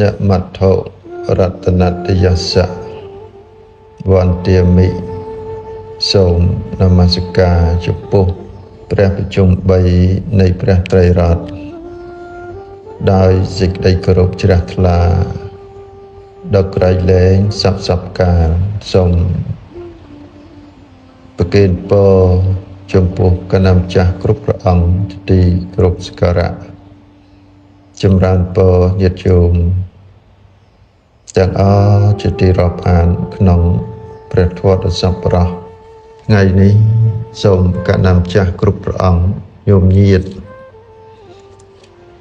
នមត្ថុរតនតយស្សៈវន្តាមិសូមនមស្ការចំពោះព្រះប្រជុំ3នៃព្រះត្រៃរតន៍ដោយសេចក្តីគោរពជ្រះថ្លាដល់ក្រៃលែងសពសពកាលសូមប្រគេនពរចំពោះគណៈម្ចាស់គ្រប់ព្រះអង្គជាទីគោរពសក្ការៈចម្រើនពរញាតិញោមទាំងអស់ជាទីរាប់អានក្នុងព្រះធម៌ដ៏សប្បុរសថ្ងៃនេះសូមគណៈម្ចាស់គ្រប់ព្រះអង្គញោមញាតិ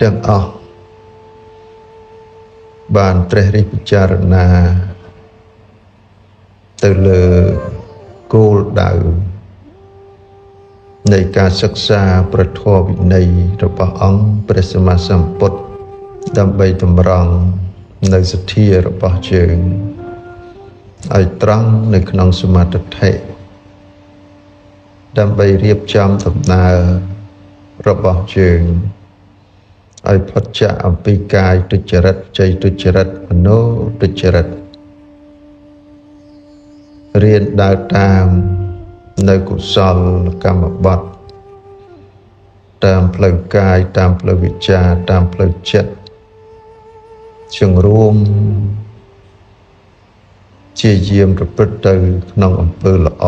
ទាំងអស់បានត្រេះរិះពិចារណាទៅលើគោលដៅនៃការសិក្សាព្រះធម៌វិន័យរបស់អង្គព្រះសម្មាសម្ពុទ្ធដើម្បីតម្រង់នៅសទ្ធារបស់យើងឲ្យត្រង់នៅក្នុងសមាធិដើម្បីរៀបចំដំណើររបស់យើងឲ្យផុតចាកអំពីកាយទុច្ចរិតជ័យទុច្ចរិតមโนទុច្ចរិតរៀនដើរតាមនៅកុសលកម្មបត្តិតាមផ្លូវកាយតាមផ្លូវវិចារតាមផ្លូវចិត្តចង្រួមជាយាមប្រព្រឹត្តទៅក្នុងអំពើល្អ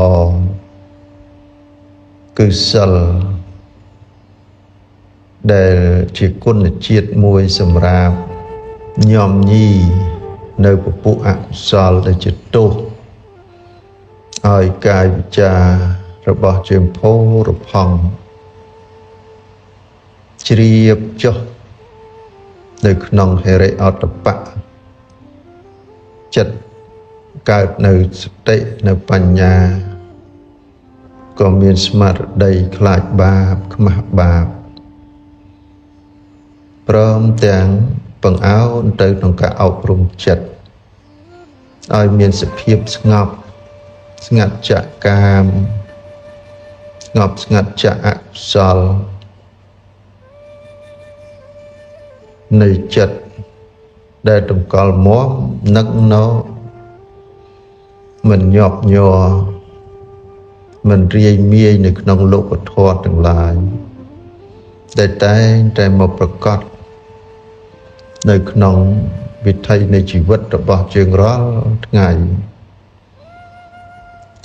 គឺសិលដែលជាគុណជាតិមួយសម្រាប់ញោមញីនៅពពួកអកុសលដែលជាទោសឲ្យកាយវិចាររបស់ជើងផោរផង់ជ្រាបចុះនៅក្នុងហិរិអតបៈចិត្តកើតនៅសតិនៅបញ្ញាក៏មានស្មារតីខ្លាចបាបខ្មាស់បាបព្រមទាំងបង្អោនទៅក្នុងការអប់រំចិត្តឲ្យមានសភាពស្ងប់ស្ងាត់ចាកកាមស្ងប់ស្ងាត់ចាកអកុសលនៃចិត្តដែលតម្កល់មាំនឹកណោមិនញាប់ញ័រមិនរាយមាយនៅក្នុងលោកធម៌ទាំងឡាយដែលតែងតែមកប្រកាសនៅក្នុងវិថីនៃជីវិតរបស់យើងរាល់ថ្ងៃ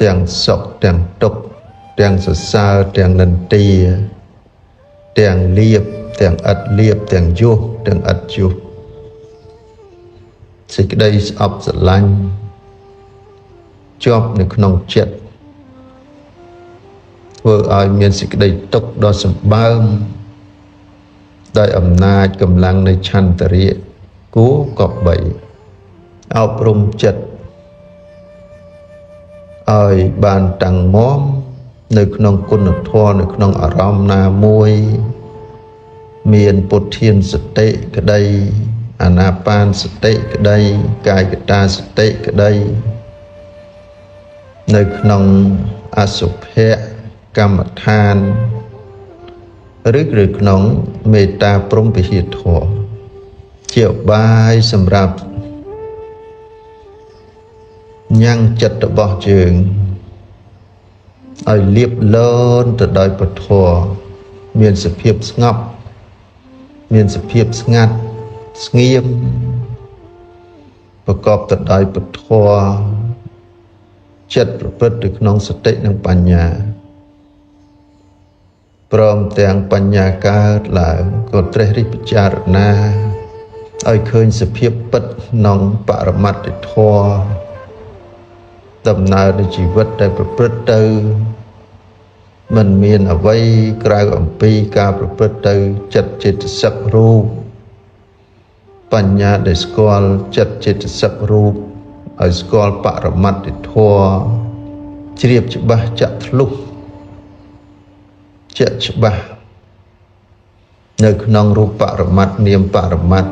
ទាំងសុខទាំងទុក្ខទាំងសរសើរទាំងនិន្ទាទាំងលៀបទាំងឥតលៀបទាំងយោសទាំងឥតយោសសេចក្តីស្អប់ស្រឡាញ់ជាប់នៅក្នុងចិត្តធ្វើឲ្យមានសេចក្តីទុក្ខដ៏សម្បើមដោយអំណាចកម្លាំងនៃឆន្ទរៈគួរកបីអប់រំចិត្តឲ្យបានតាំងមាំនៅក្នុងគុណធម៌នៅក្នុងអារម្មណ៍ណាមួយមានពុទ្ធានសតិក្តីអានាបានសតិក្តីកាយកតាសតិក្តីនៅក្នុងអសុភៈកម្មដ្ឋានឬក្នុងមេត្តាព្រហ្មវិហារធម៌ជាឧបាយសម្រាប់ញ៉ាំងចិត្តរបស់យើងឲ្យលៀបលនទៅដោយពធមានសភាពស្ងប់មានសភាពស្ងាត់ស្ងៀមប្រកបទៅដោយពធចិត្តប្រព្រឹត្តទៅក្នុងសតិនិងបញ្ញាព្រមទាំងបញ្ញាកើតឡើងក៏ត្រេះរិះពិចារណាឲ្យឃើញសភាពពិតក្នុងបរមត្តធម៌ដំណើរនៃជីវិតដែលប្រព្រឹត្តទៅមិនមានអ្វីក្រៅអំពីការប្រព្រឹត្តទៅចិត្តចេតសិករូបបញ្ញាដែលស្គាល់ចិត្តចេតសិករូបឲ្យស្គាល់បរមត្តធម៌ជ្រាបច្បាស់ចាក់ធ្លុះជាក់ច្បាស់នៅក្នុងរូបបរមត្តនាមបរមត្ត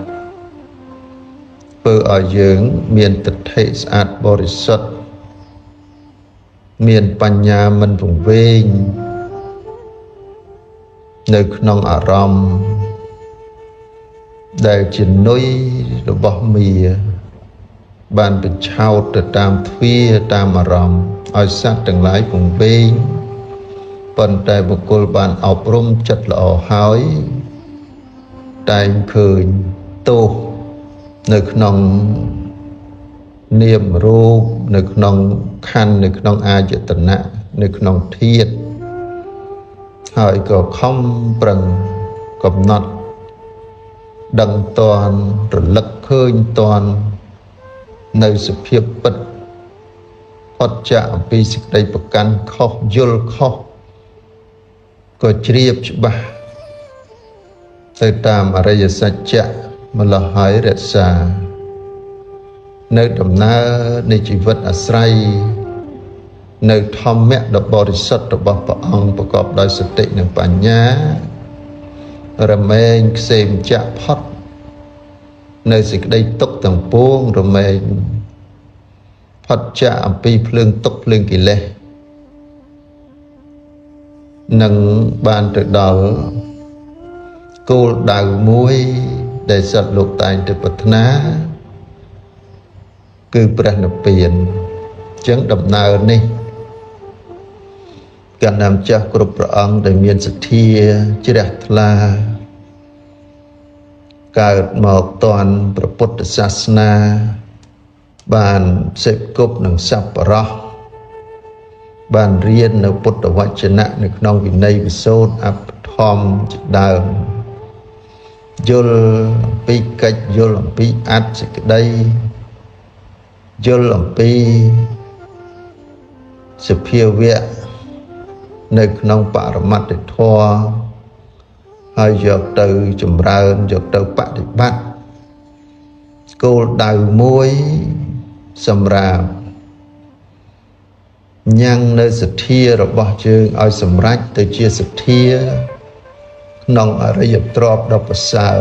ធ្វើឲ្យយើងមានទិដ្ឋិស្អាតបរិសុទ្ធមានបញ្ញាមិនវង្វេងនៅក្នុងអារម្មណ៍ ដែលជានុយរបស់មាបានបញ្ឆោតទៅតាមទ្វារតាមអារម្មណ៍ឲ្យសត្វទាំងឡាយពង្វេងប៉ុន្តែបុគ្គលបានអប់រំចិត្តល្អហើយតែងឃើញទោសនៅក្នុងនាមរូបនៅក្នុងខណ្ឌនៅក្នុងអាយតនៈនៅក្នុងធាតុហើយក៏ខំប្រឹងកំណត់ដឹងតាន់រលឹកឃើញតាន់នៅសភាពពិតផុតចាកអំពីសេចក្តីប្រកាន់ខុសយល់ខុសក៏ជ្រាបច្បាស់ទៅតាមអរិយសច្ចៈម្ល៉េះហើយរក្សានៅដំណើរនៃជីវិតអាស្រ័យនៅធម្មៈដ៏បរិសុទ្ធរបស់ព្រះអង្គប្រកបដោយសតិនិងបញ្ញារមែងខ្សេមចាក់ផុតនៅសេចក្តីទុក្ខទាំងពួងរមែងផុតចាកអំពីភ្លើងទុក្ខភ្លើងកិលេសនឹងបានទៅដល់គោលដៅមួយដែលសត្វលោកតែងតែប្រាថ្នាគឺព្រះនិព្វានអញ្ចឹងដំណើរនេះកណ្ដាលចាស់គ្រប់ព្រះអង្គដែលមានសទ្ធាជ្រះថ្លាកើតមកតាន់ព្រះពុទ្ធសាសនាបានសេពគប់នឹងសប្បុរសបានរៀននៅពុទ្ធវចនៈនៅក្នុងវិន័យវិសូត្រអភិធម្មជាដើមយល់អំពីកិច្ចយល់អំពីអត្ថសេចក្តីយល់អំពីសភាវៈនៅក្នុងបរមត្តធម៌ហើយយកទៅចម្រើនយកទៅបដិបត្តិគោលដៅមួយសម្រាប់ញ៉ាំងនៅសទ្ធារបស់យើងឲ្យសម្រេចទៅជាសទ្ធាក្នុងអរិយទ្រព្យដ៏ប្រសើរ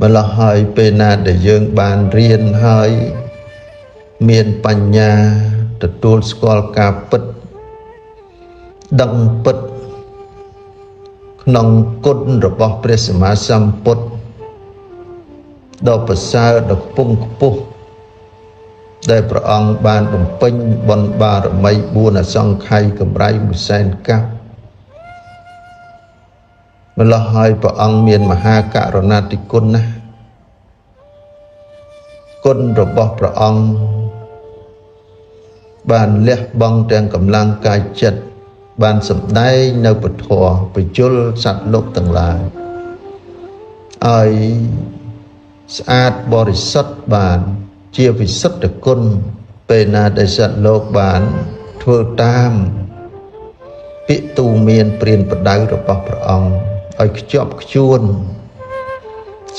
ម្ល៉េះហើយពេលណាដែលយើងបានរៀនហើយមានបញ្ញាទទួលស្គាល់ការពិតដឹងពិតក្នុងគុណរបស់ព្រះសម្មាសម្ពុទ្ធដ៏ប្រសើរដ៏ខ្ពង់ខ្ពស់ដែលព្រះអង្គបានបំពេញបុណ្យបារមី4អសង្ខ័យកម្រៃមួយសែនកាប់ម្ល៉េះហើយព្រះអង្គមានមហាករុណាធិគុណណាស់គុណរបស់ព្រះអង្គបានលះបង់ទាំងកម្លាំងកាយចិត្តបានសម្ដែងនៅពធបញ្យលសត្វលោកទាំងឡាយឲ្យស្អាតបរិសុទ្ធបានជាវិសុទ្ធគុណពេលណាដែលសត្វលោកបានធ្វើតាមពាក្យទូមានព្រានបដៅរបស់ព្រះអង្គឲ្យខ្ជាប់ខ្ជួន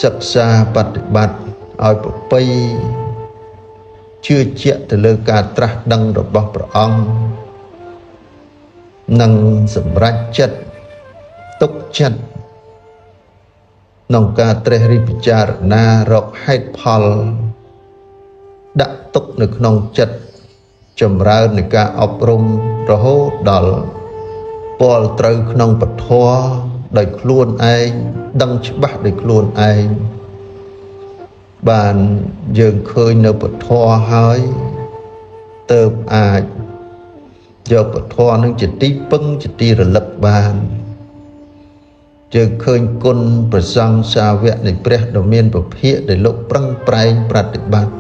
សិក្សាបដិបត្តិឲ្យប្រពៃជឿជាក់ទៅលើការត្រាស់ដឹងរបស់ព្រះអង្គនិងសម្រេចចិត្តទុកចិត្តក្នុងការត្រេះរិះពិចារណារកហេតុផលដាក់ទុកនៅក្នុងចិត្តចម្រើននៃការអប់រំរហូតដល់ពលត្រូវក្នុងពធដោយខ្លួនឯងដឹងច្បាស់ដោយខ្លួនឯងបានយើងឃើញនៅពធហើយទៅអាចយកពធនឹងជាទីពឹងជាទីរលឹកបានយើងឃើញគុណប្រសង្ឃសាវកនៃព្រះដ៏មានពភាកដែលលោកប្រឹងប្រែងប្រតិបត្តិ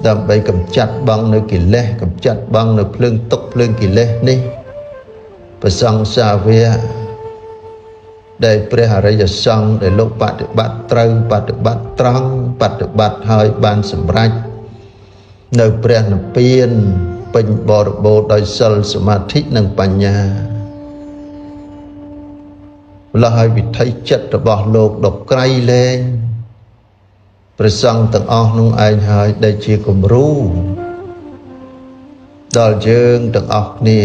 ដើម្បីកម្ចាត់បងនៅកិលេសកម្ចាត់បងនៅភ្លើងទុក្ខភ្លើងកិលេសនេះប្រសង្ឃសាវកដែលព្រះអរិយសង្ឃដែលលោកបដិបត្តិត្រូវបដិបត្តិត្រង់បដិបត្តិហើយបានសម្រេចនៅព្រះនិព្វានពេញបរិបូរណ៍ដោយសិលសមាធិនិងបញ្ញាម្ល៉េះហើយវិថីចិត្តរបស់លោកដ៏ក្រៃលែងព្រះសង្ឃទាំងអស់នោះឯងហើយដែលជាគំរូដល់យើងទាំងអស់គ្នា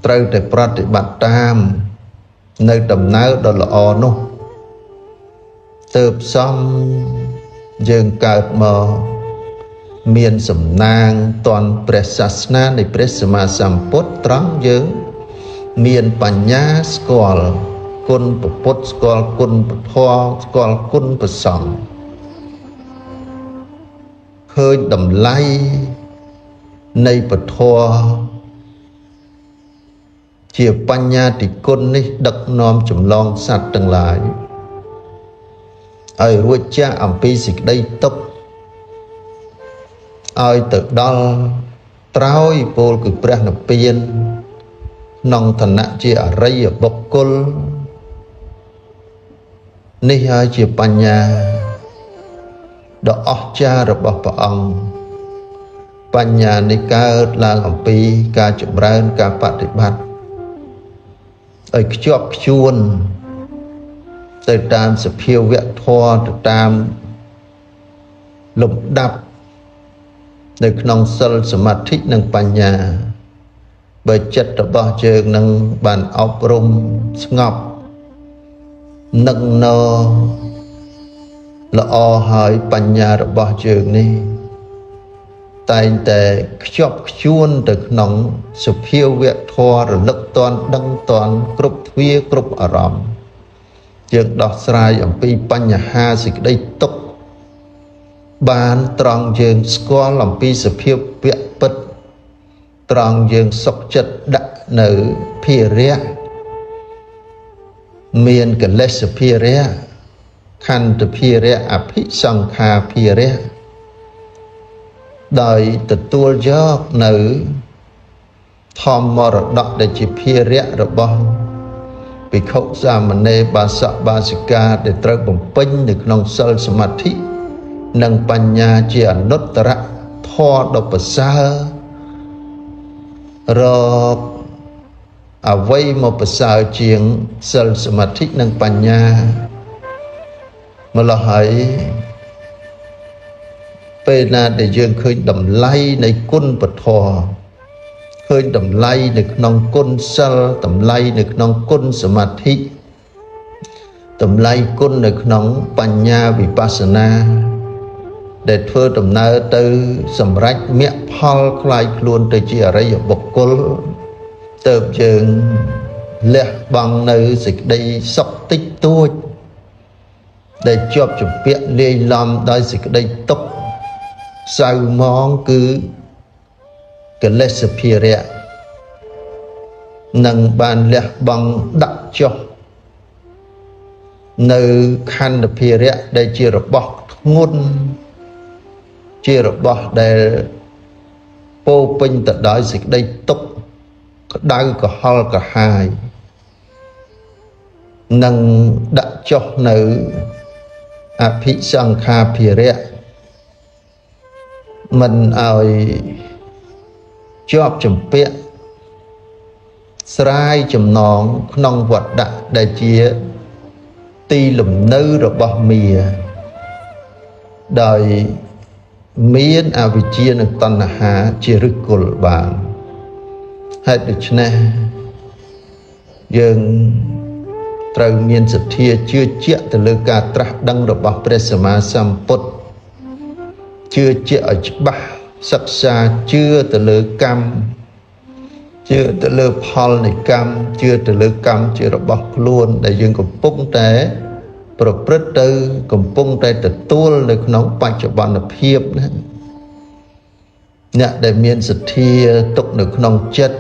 ត្រូវតែប្រតិបត្តិតាមនៅដំណើរដ៏ល្អនោះទើបសមយើងកើតមកមានសំណាងតន់ព្រះសាសនានៃព្រះសម្មាសម្ពុទ្ធត្រង់យើងមានបញ្ញាស្គាល់ គុណព្រះពុទ្ធស្គាល់គុណព្រះធម៌ស្គាល់គុណព្រះសង្ឃឃើញតម្លៃនៃព្រះធម៌ជាបញ្ញាតិគុណនេះដឹកនាំចម្លងសត្វទាំងឡាយឲ្យរួចចាកអំពីសេចក្តីទុក្ខឲ្យទៅដល់ត្រើយពោលគឺព្រះនិព្វានក្នុងឋានៈជាអរិយបុគ្គលនេះហើយជាបញ្ញាដ៏អស្ចារ្យរបស់ព្រះអង្គបញ្ញានេះកើតឡើងអំពីការចម្រើនការបដិបត្តិឲ្យខ្ជាប់ខ្ជួនទៅតាមសភាវៈធម៌ទៅតាមលំដាប់នៅក្នុងសិលសមាធិនិងបញ្ញាបើចិត្តរបស់យើងនឹងបានអប់រំស្ងប់នឹងណល្អហើយបញ្ញារបស់យើងនេះតែងតែខ្ជាប់ខ្ជួនទៅក្នុងសភាវៈធម៌រលឹកតន់ដឹងតន់គ្រប់ទ្វាគ្រប់អារម្មណ៍យើងដោះស្រាយអំពីបញ្ហាសេចក្តីទុក្ខបានត្រង់យើងស្គាល់អំពីសភាវៈពិតត្រង់យើងសុខចិត្តដាក់នៅភារៈមានកិលេសភារៈខន្ធភារៈអភិសង្ខាភារៈដោយទទួលយកនៅធម្មមរតកដែលជាភារៈរបស់ភិក្ខុសាមណេរបាសកបាសិកាដែលត្រូវបំពេញនៅក្នុងសិលសមាធិនិងបញ្ញាជាអនុត្តរធម៌ដ៏ប្រសើររកអ្វីមកប្រសើរជាងសិលសមាធិនិងបញ្ញាម្ល៉េះហើយពេលណាដែលយើងឃើញតម្លៃនៃគុណពធឃើញតម្លៃនៅក្នុងគុណសិលតម្លៃនៅក្នុងគុណសមាធិតម្លៃគុណនៅក្នុងបញ្ញាវិបស្សនាដែលធ្វើដំណើរទៅសម្រេចមគ្គផលក្លាយខ្លួនទៅជាអរិយបុគ្គលទៅយើងលះបង់នៅសេចក្តីសុខតិចតួចដែលជាប់ជំពាក់លាយឡំដោយសេចក្តីទុក្ខសៅមងគឺកិលេសភារៈនឹងបានលះបង់ដាក់ចុះនៅខន្ធភារៈដែលជារបស់ធ្ងន់ជារបស់ដែលពោពេញទៅដោយសេចក្តីទុក្ខក្តៅក្រហល់ក្រហាយនឹងដាក់ចុះនៅអភិសង្ខាភារៈមិនឲ្យជាប់ជំពាក់ស្រាយចំណងក្នុងវត្តដាក់ដែលជាទីលំនៅរបស់មាដោយមានអវិជ្ជានិងតណ្ហាជាឫសគល់បានហេតុដូច្នេះយើងត្រូវមានសទ្ធាជឿជាក់ទៅលើការត្រាស់ដឹងរបស់ព្រះសម្មាសម្ពុទ្ធជឿជាក់ឲ្យច្បាស់សិក្សាជឿទៅលើកម្មជឿទៅលើផលនៃកម្មជឿទៅលើកម្មជារបស់ខ្លួនដែលយើងកំពុងតែប្រព្រឹត្តទៅកំពុងតែទទួលនៅក្នុងបច្ចុប្បន្នភាពណាអ្នកដែលមានសទ្ធាទុកនៅក្នុងចិត្ត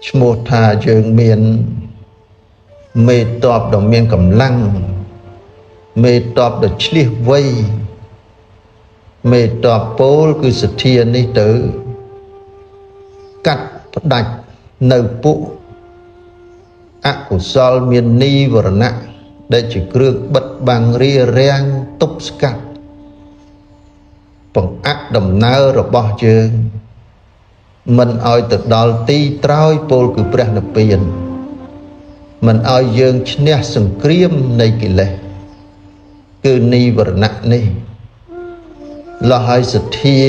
ឈ្មោះថាយើងមានមេតបដ៏មានកម្លាំងមេតបដ៏ឆ្លៀសវៃមេតបពោលគឺសទ្ធានេះទៅកាត់ផ្ដាច់នៅពួកអកុសលមាននីវរណៈដែលជាគ្រឿងបិទបាំងរារាំងទប់ស្កាត់បង្អាក់ដំណើររបស់យើងមិនឲ្យទៅដល់ទីត្រើយពោលគឺព្រះនិព្វានមិនឲ្យយើងឈ្នះសង្គ្រាមនៃកិលេសគឺនីវរណៈនេះលះហើយសទ្ធា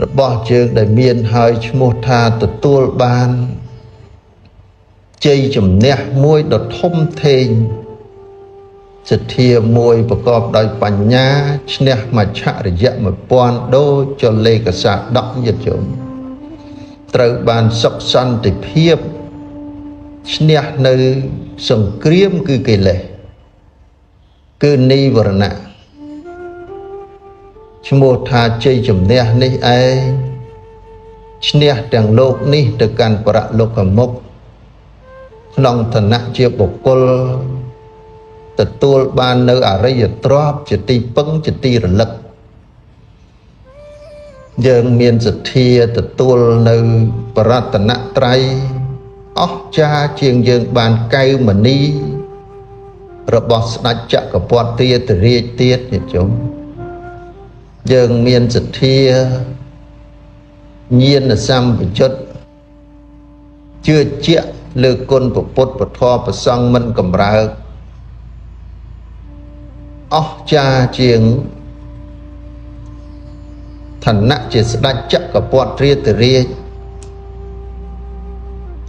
របស់យើងដែលមានហើយឈ្មោះថាទទួលបានជ័យជំនះមួយដ៏ធំធេងសទ្ធាមួយប្រកបដោយបញ្ញាឈ្នះមច្ឆរិយៈ1000ដូចចលេកសាដកញាតិញោមត្រូវបានសុខសន្តិភាព ឈ្នះនៅសង្គ្រាមគឺកិលេសគឺនិវរណៈឈ្មោះថាជ័យជំនះនេះឯងឈ្នះទាំងលោកនេះទៅកាន់បរលោកមុខក្នុងឋានៈជាបុគ្គលទទួលបាននៅអរិយទ្រព្យជាទីពឹងជាទីរលឹកយើងមានសទ្ធាទទួលនៅបរតនត្រ័យអស្ចារ្យជាងយើងបានកែវមณีរបស់ស្ដេចចក្រពត្តិទារាជទៀតញាតិញោមយើងមានសទ្ធាញាណសម្បយុទ្ធជឿជាក់លើគុណពុទ្ធពធប្រសង្ឃមិនកម្រើកអស្ចារ្យជាងឋានៈជាស្ដេចចក្រពត្តិទារាជ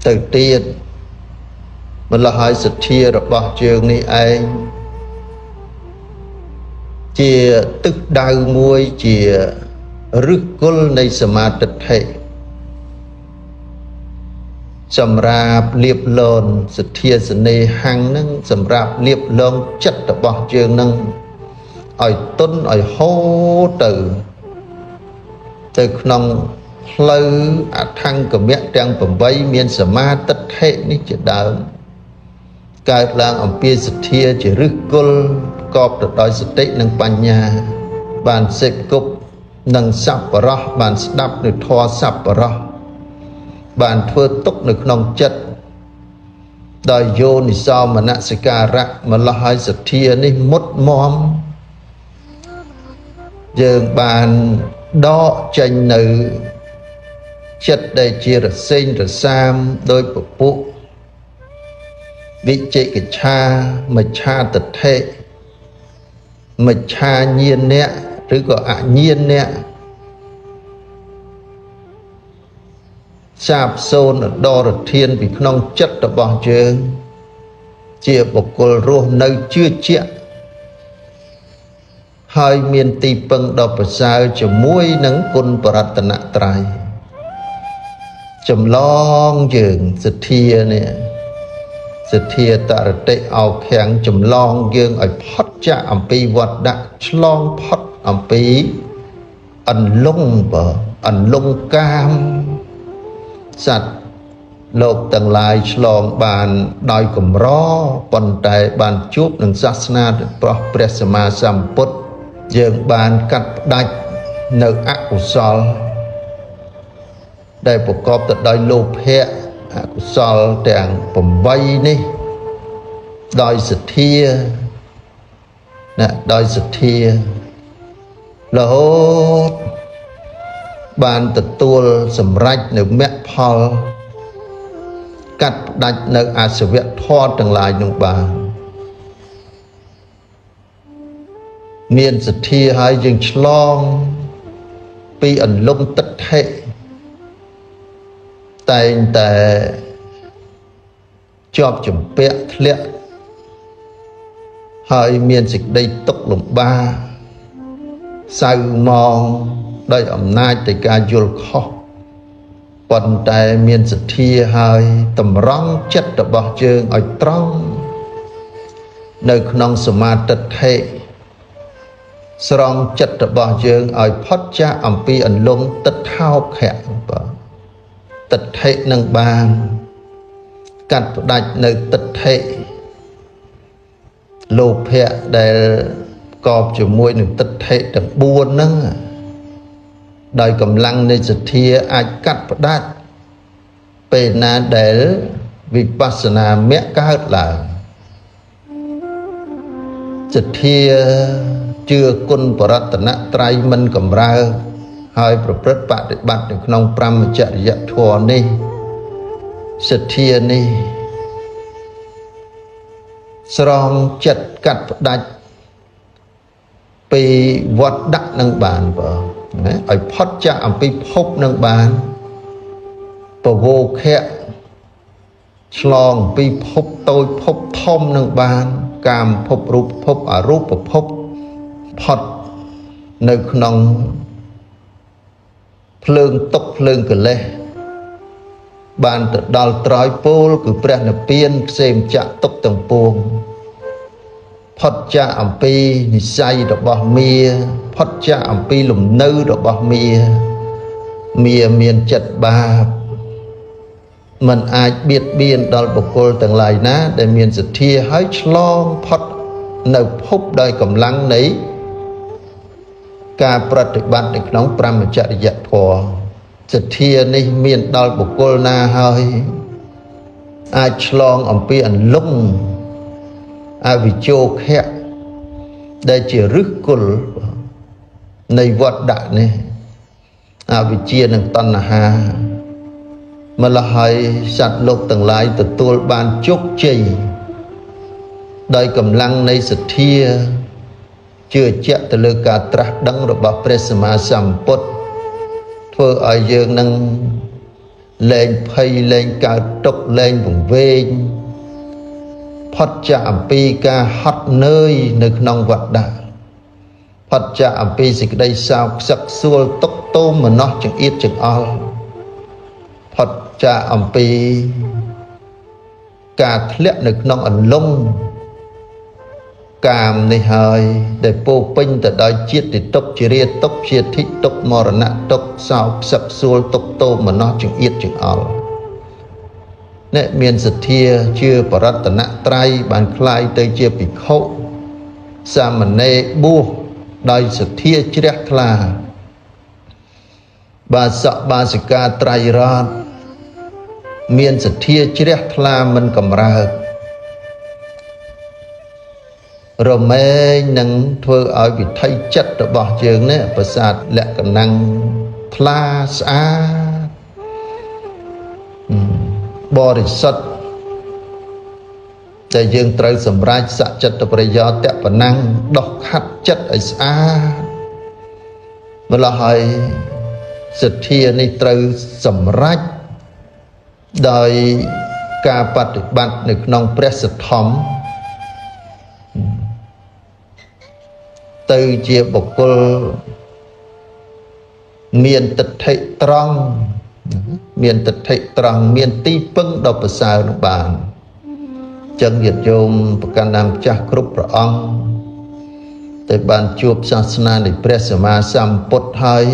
ទៅទៀតម្ល៉េះហើយសទ្ធារបស់ជើងនេះឯងជាទិសដៅមួយជាឫសគល់នៃសមាទិដ្ឋិសម្រាប់លៀបលនសទ្ធាសនេហੰនឹងសម្រាប់លៀបលងចិត្តរបស់ជើងនឹងឲ្យទន់ឲ្យហូរទៅក្នុងផ្លូវអថង្គមៈទាំង8មានសមាទិដ្ឋិនេះជាដើមកើតឡើងអំពីសទ្ធាជាឫសគល់ប្រកបទៅដោយសតិនិងបញ្ញាបានសេពគប់និងសប្បុរសបានស្ដាប់នៅធម៌សប្បុរសបានធ្វើទុកនៅក្នុងចិត្តដោយយោនិសោមនសិការៈម្ល៉េះហើយសទ្ធានេះមុតមមយើងបានដកចេញនៅចិត្តដែលជារសេងរសាមដោយពពុះវិជិកិច្ឆាមច្ឆាទិដ្ឋិមច្ឆាញាណៈឬក៏អញាណៈសាបសូន្យដរធានពីក្នុងចិត្តរបស់យើងជាបុគ្គលរស់នៅជឿជាក់ហើយមានទីពឹងដ៏ប្រសើរជាមួយនឹងគុណបរតនត្រ័យចម្លងយើងសទ្ធានេះសទ្ធាតរតិអោខាំងចម្លងយើងឲ្យផុតចាកអំពីវត្តដាក់ឆ្លងផុតអំពីអន្លង់បើអន្លង់កាមសត្វលោកទាំងឡាយឆ្លងបានដោយកម្រប៉ុន្តែបានជួបនឹងសាសនារបស់ព្រះសម្មាសម្ពុទ្ធយើងបានកាត់ផ្ដាច់នៅអកុសលដែលប្រកបទៅដោយលោភៈអកុសលទាំង8នេះដោយសទ្ធាណាដោយសទ្ធារហូតបានទទួលសម្រេចនៅមគ្គផលកាត់ផ្ដាច់នៅអាសវៈធម៌ទាំងឡាយនោះបានមានសទ្ធាហើយយើងឆ្លងពីអន្លង់ទិដ្ឋិតែងតែជាប់ជំពាក់ធ្លាក់ហើយមានសេចក្តីទុក្ខលំបាកសៅមងដោយអំណាចនៃការយល់ខុសប៉ុន្តែមានសទ្ធាហើយតម្រង់ចិត្តរបស់យើងឲ្យត្រង់នៅក្នុងសមាទិដ្ឋិស្រង់ចិត្តរបស់យើងឲ្យផុតចាកអំពីអន្លង់ទិដ្ឋោខៈបាទទិដ្ឋិនឹងបានកាត់ផ្ដាច់នៅទិដ្ឋិលោភៈដែលកបជាមួយនឹងទិដ្ឋិទាំង4ហ្នឹងដោយកម្លាំងនៃសទ្ធាអាចកាត់ផ្ដាច់ពេលណាដែលវិបស្សនាមគ្គកើតឡើងសទ្ធាជឿគុណបរតនត្រ័យមិនកម្រើកហើយប្រព្រឹត្តបដិបត្តិនៅក្នុងព្រហ្មចរិយធម៌នេះសទ្ធានេះស្រង់ចិត្តកាត់ផ្ដាច់ពីវត្តដាក់នឹងបានបើណាឲ្យផុតចាកអំពីភពនឹងបានពវោខៈឆ្លងពីភពតូចភពធំនឹងបានកាមភពរូបភពអរូបភពផុតនៅក្នុងភ្លើងទុក្ខភ្លើងកិលេស បានទៅដល់ត្រើយពោលគឺព្រះនិព្វានផ្សេងចាក់ទុកទាំងពួងផុតចាកអំពីនិស័យរបស់មាផុតចាកអំពីលំនៅរបស់មាមាមានចិត្តបាបមិនអាចបៀតបៀនដល់បុគ្គលទាំងឡាយណាដែលមានសទ្ធាហើយឆ្លងផុតនៅភពដោយកម្លាំងនៃការប្រតិបត្តិនៅក្នុងព្រហ្មចរិយធម៌សទ្ធានេះមានដល់បុគ្គលណាហើយអាចឆ្លងអំពីអន្លង់អវិជោខៈដែលជាឫសគល់នៃវត្តដាក់នេះអវិជ្ជានិងតណ្ហាម្ល៉េះហើយសត្វលោកទាំងឡាយទទួលបានជោគជ័យដោយកម្លាំងនៃសទ្ធាជឿជាក់ទៅលើការត្រាស់ដឹងរបស់ព្រះសម្មាសម្ពុទ្ធធ្វើឲ្យយើងនឹងលែងភ័យលែងកើតទុក្ខលែងវង្វេងផុតចាកអំពីការហត់នឿយនៅក្នុងវត្តដាក់ផុតចាកអំពីសេចក្តីសោកសឹកសួលទុក្ខទោមនស្សចង្អៀតចង្អល់ផុតចាកអំពីការធ្លាក់នៅក្នុងអន្លង់កាមនេះហើយដែលពោពេញទៅដោយជាតិទុក្ខជារាទុក្ខជាធិទុក្ខមរណៈទុក្ខសោកសឹកសួលទុក្ខទោមនស្សចង្អៀតចង្អល់អ្នកមានសទ្ធាជឿបរតនត្រ័យបានក្លាយទៅជាភិក្ខុសាមណេរបួសដោយសទ្ធាជ្រះថ្លាបាសកបាសិកាត្រៃរតន៍មានសទ្ធាជ្រះថ្លាមិនកម្រើករមែងនឹងធ្វើឲ្យវិថីចិត្តរបស់យើងនេះប្រសាទលក្ខណៈថ្លាស្អាតបរិសុទ្ធតែយើងត្រូវសម្រេចសច្ចចិត្តប្រយោជន៍តប៉ុណ្ណឹងដោះខាត់ចិត្តឲ្យស្អាតម្ល៉េះហើយសទ្ធានេះត្រូវសម្រេចដោយការបប្រតិបត្តិនៅក្នុងព្រះសទ្ធំទៅជាបុគ្គលមានទិដ្ឋិត្រង់មានទិដ្ឋិត្រង់មានទីពឹងដ៏ប្រសើរនោះបានចឹងញាតិញោមប្រកាន់តាមចាស់គ្រប់ព្រះអង្គតែបានជួបសាសនានៃព្រះសម្មាសម្ពុទ្ធហើយ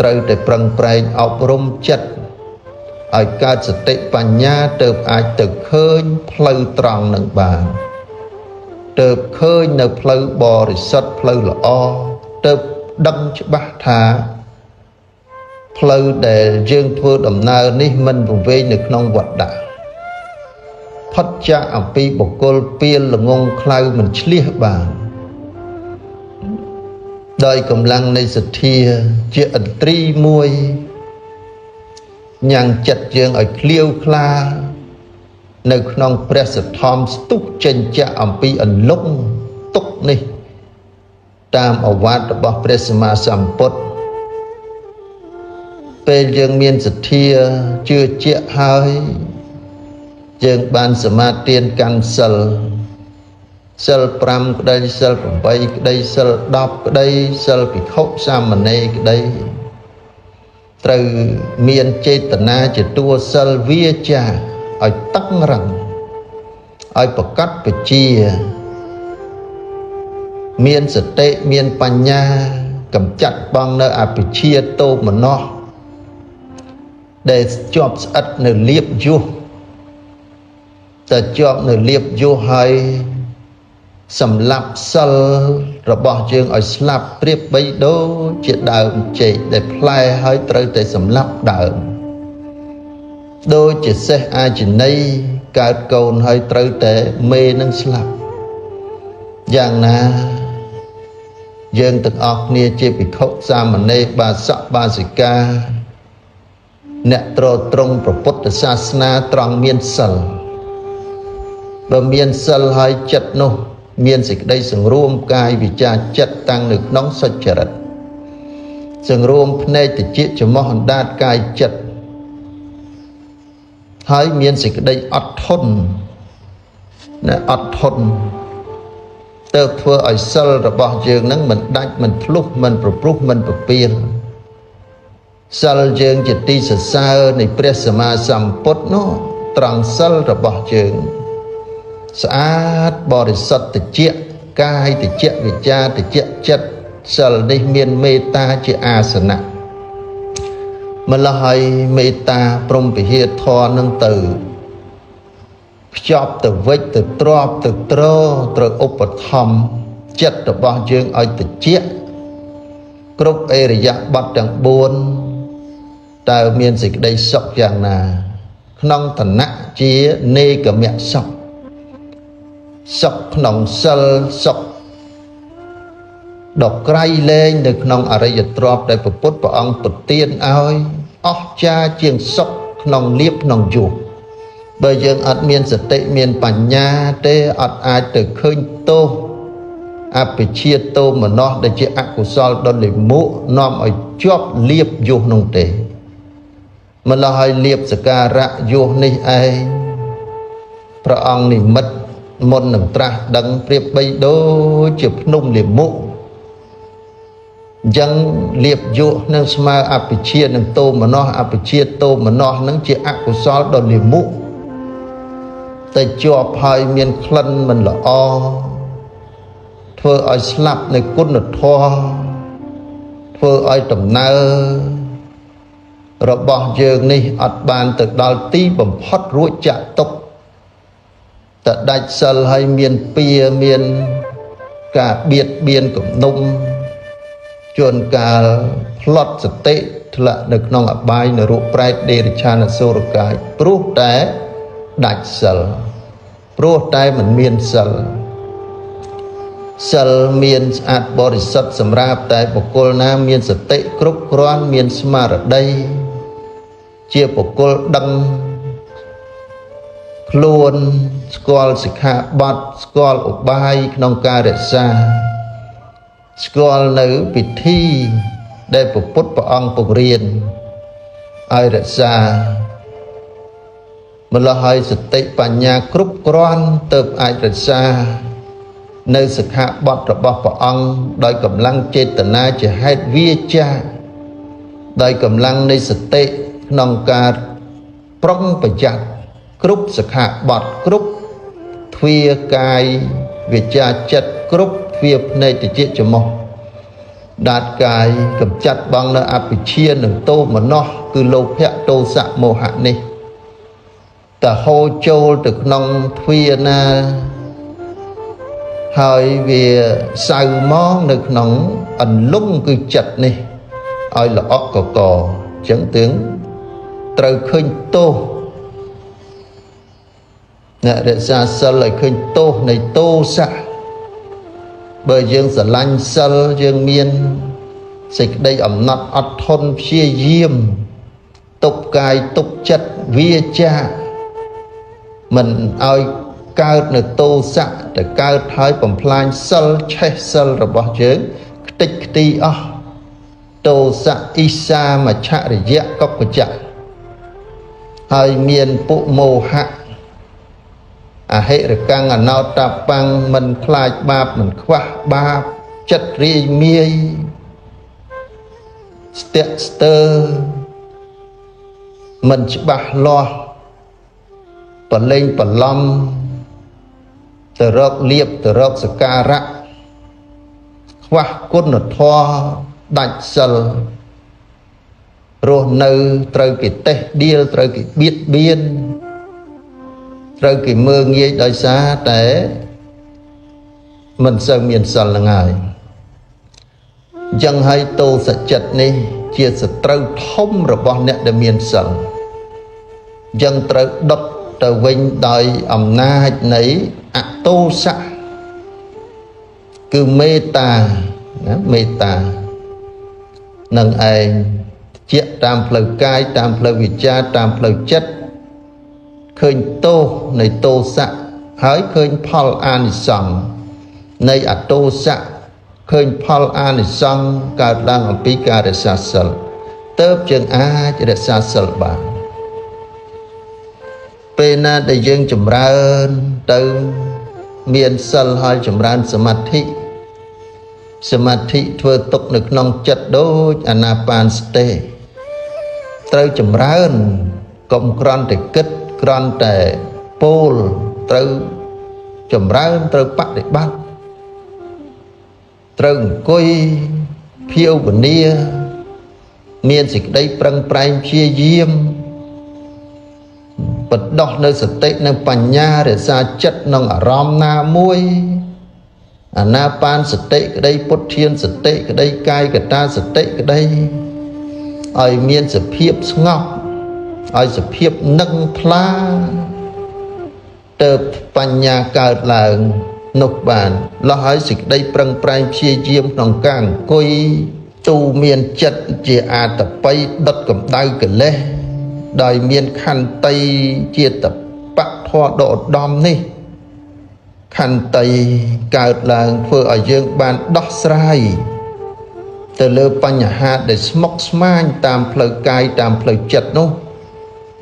ត្រូវតែប្រឹងប្រែងអប់រំចិត្តឲ្យកើតសតិបញ្ញាទើបអាចទៅឃើញផ្លូវត្រង់នឹងបានទើបឃើញនៅផ្លូវបរិសុទ្ធផ្លូវល្អទើបដឹងច្បាស់ថាផ្លូវដែលយើងធ្វើដំណើរនេះមិនវង្វេងនៅក្នុងវត្តដាក់ផុតចាកអំពីបុគ្គលពៀលល្ងងខ្លៅមិនឆ្លៀសបានដោយកម្លាំងនៃសទ្ធាជាឥន្ទ្រីមួយញ៉ាំងចិត្តយើងឲ្យឃ្លាវខ្លានៅក្នុងព្រះសទ្ធំស្ទុះចេញចាកអំពីអន្លង់ទុក្ខនេះតាមឱវាទរបស់ព្រះសម្មាសម្ពុទ្ធពេលយើងមានសទ្ធាជឿជាក់ហើយយើងបានសមាទានកាន់សិលសិល5ក្តីសិល8ក្តីសិល10ក្តីសិលភិក្ខុសាមណេរក្តីត្រូវមានចេតនាជាតួសិលវាចាឲ្យតឹងរឹងឲ្យប្រកាសពជាមានសតិមានបញ្ញាកម្ចាត់បងនៅអភិជាទោមនស្សដែលជាប់ស្អិតនៅលៀបយុះតែជាប់នៅលៀបយុះហើយសម្លាប់សិលរបស់យើងឲ្យស្លាប់ប្រៀបបីដូចជាដើមចេកដែលផ្លែហើយត្រូវតែសម្លាប់ដើមដូចជាសេះអាជនីកើតកូនហើយត្រូវតែមេនឹងស្លាប់យ៉ាងណាយើងទាំងអស់គ្នាជាភិក្ខុសាមណេរបាសកបាសិកាអ្នកទ្រទ្រង់ព្រះពុទ្ធសាសនាត្រង់មានសិលបើមានសិលហើយចិត្តនោះមានសេចក្តីសង្រួមកាយវិចារចិត្តតាំងនៅក្នុងសុចរិតសង្រួមភ្នែកតិចច្រមុះអណ្ដាតកាយចិត្តហើយមានសេចក្តីអត់ធន់ណាអត់ធន់ទើបធ្វើឲ្យសិលរបស់យើងនឹងមិនដាច់មិនធ្លុះមិនប្រព្រោះមិនប្រពៀល សិលយើងជាទីសរសើរនៃព្រះសម្មាសម្ពុទ្ធនោះត្រង់សិលរបស់យើងស្អាតបរិសុទ្ធតិចកាយតិចវិចារតិចចិត្តសិលនេះមានមេត្តាជាអាសនៈម្ល៉េះហើយមេត្តាព្រហ្មវិហារធម៌នឹងទៅខ្ចប់ទៅវិចទៅទ្របទៅទ្រត្រូវឧបត្ថម្ភចិត្តរបស់យើងឲ្យតិចគ្រប់អរិយប័ត្រទាំង4តើមានសេចក្តីសុខយ៉ាងណាក្នុងឋានៈជានេកមៈសុខសុខក្នុងសិលសុខដ៏ក្រៃលែងនៅក្នុងអរិយទ្រព្យដែលព្រះពុទ្ធព្រះអង្គប្រទានឲ្យអស្ចារ្យជាងសុខក្នុងលៀបក្នុងយុះបើយើងអត់មានសតិមានបញ្ញាទេអត់អាចទៅឃើញទោសអភិជាទោមនស្សដែលជាអកុសលដ៏លិមុនាំឲ្យជាប់លៀបយុះនោះទេម្ល៉េះហើយលៀបសការៈយុះនេះឯងព្រះអង្គនិមិត្តមុននឹងត្រាស់ដឹងប្រៀបបីដូចជាភ្នំលិមុអញ្ចឹងលៀបយុះនឹងស្មើអភិជានឹងទោមនស្សអភិជាទោមនស្សនឹងជាអកុសលដ៏លិមុតែជាប់ហើយមានក្លិនមិនល្អធ្វើឲ្យស្លាប់នៅគុណធម៌ធ្វើឲ្យដំណើររបស់យើងនេះអត់បានទៅដល់ទីបំផុតរួចចាក់ទុកតែដាច់សិលហើយមានពៀមានការបៀតបៀនគំនុំជួនកាលផ្លត់សតិធ្លាក់នៅក្នុងអបាយនរកប្រែតដេរឆានអសុរកាយព្រោះតែដាច់សិលព្រោះតែមិនមានសិលសិលមានស្អាតបរិសុទ្ធសម្រាប់តែបុគ្គលណាមានសតិគ្រប់គ្រាន់មានស្មារតីជាបុគ្គលដឹងខ្លួនស្គាល់សិក្ខាបទស្គាល់ឧបាយក្នុងការរក្សាស្គាល់នៅពិធីដែលព្រះពុទ្ធព្រះអង្គពង្រៀនឲ្យរក្សាម្ល៉េះហើយសតិបញ្ញាគ្រប់គ្រាន់ទើបអាចរក្សានៅសិក្ខាបទរបស់ព្រះអង្គដោយកម្លាំងចេតនាជាហេតុវាចាដោយកម្លាំងនៃសតិក្នុងការប្រុងប្រយ័ត្នគ្រប់សិក្ខាបទគ្រប់ទ្វាកាយវាចាចិត្តគ្រប់ទ្វាភ្នែកតិចច្រមុះដាតកាយកំចាត់បងនៅអភិជានិងទោមនស្សគឺលោភៈទោសៈមោហៈនេះតើហូរចូលទៅក្នុងទ្វាណាហើយវាសៅមកនៅក្នុងអន្លង់គឺចិត្តនេះឲ្យល្អក់កកអញ្ចឹងទាំងត្រូវឃើញទោសអ្នករក្សាសិលឲ្យឃើញទោសនៃទោសៈបើយើងស្រឡាញ់សិលយើងមានសេចក្តីអំណត់អត់ធន់ព្យាយាមទប់កាយទប់ចិត្តវាចាមិនឲ្យកើតនៅទោសៈតែកើតហើយបំផ្លាញសិលឆេះសិលរបស់យើងខ្ទេចខ្ទីអស់ទោសៈអ៊ីសាមច្ឆរិយៈកុកចៈហើយមានពុមោហៈអហិរកាំងអណោតបាំងមិនខ្លាចបាបមិនខ្វះបាបចិត្តរាយមាយស្ទាក់ស្ទើរមិនច្បាស់លាស់ប្រឡែងប្រឡំទៅរកលៀបទៅរកសការៈខ្វះគុណធម៌ដាច់សិលរស់នៅត្រូវគេតេះដៀលត្រូវគេបៀតបៀនត្រូវគេមើងងាយដោយសារតែមិនសូវមានសិលហ្នឹងហើយអញ្ចឹងហើយទោសចិត្តនេះជាសត្រូវធំរបស់អ្នកដែលមានសិលអញ្ចឹងត្រូវដុតទៅវិញដោយអំណាចនៃអទោសៈគឺមេត្តាណាមេត្តានឹងឯងជាតាមផ្លូវកាយតាមផ្លូវវិចារតាមផ្លូវចិត្តឃើញទោសនៃទោសៈហើយឃើញផលអានិសង្សនៃអទោសៈឃើញផលអានិសង្សកើតឡើងអំពីការរក្សាសិលទើបយើងអាចរក្សាសិលបានពេលណាដែលយើងចម្រើនទៅមានសិលហើយចម្រើនសមាធិសមាធិធ្វើទុកនៅក្នុងចិត្តដូចអានាបានសតិ ត្រូវចម្រើនកុំគ្រាន់តែគិតគ្រាន់តែពោលត្រូវចម្រើនត្រូវបដិបត្តិត្រូវអង្គុយភាវនាមានសេចក្តីប្រឹងប្រែងព្យាយាមបណ្ដោះនៅសតិនិងបញ្ញារក្សាចិត្តក្នុងអារម្មណ៍ណាមួយអានាបានសតិក្តីពុទ្ធានសតិក្តីកាយកតាសតិក្តីឲ្យមានសភាពស្ងប់ឲ្យសភាពនឹងថ្លាទៅបញ្ញាកើតឡើងនោះបានលោះឲ្យសេចក្តីប្រឹងប្រែងព្យាយាមក្នុងការអង្គុយទូមានចិត្តជាអាតបៃដុតកម្ដៅកិលេសដោយមានខន្តីជាតបៈធម៌ដ៏ឧត្តមនេះខន្តីកើតឡើងធ្វើឲ្យយើងបានដោះស្រាយទៅលើបញ្ហាដែលស្មុគស្មាញតាមផ្លូវកាយតាមផ្លូវចិត្តនោះ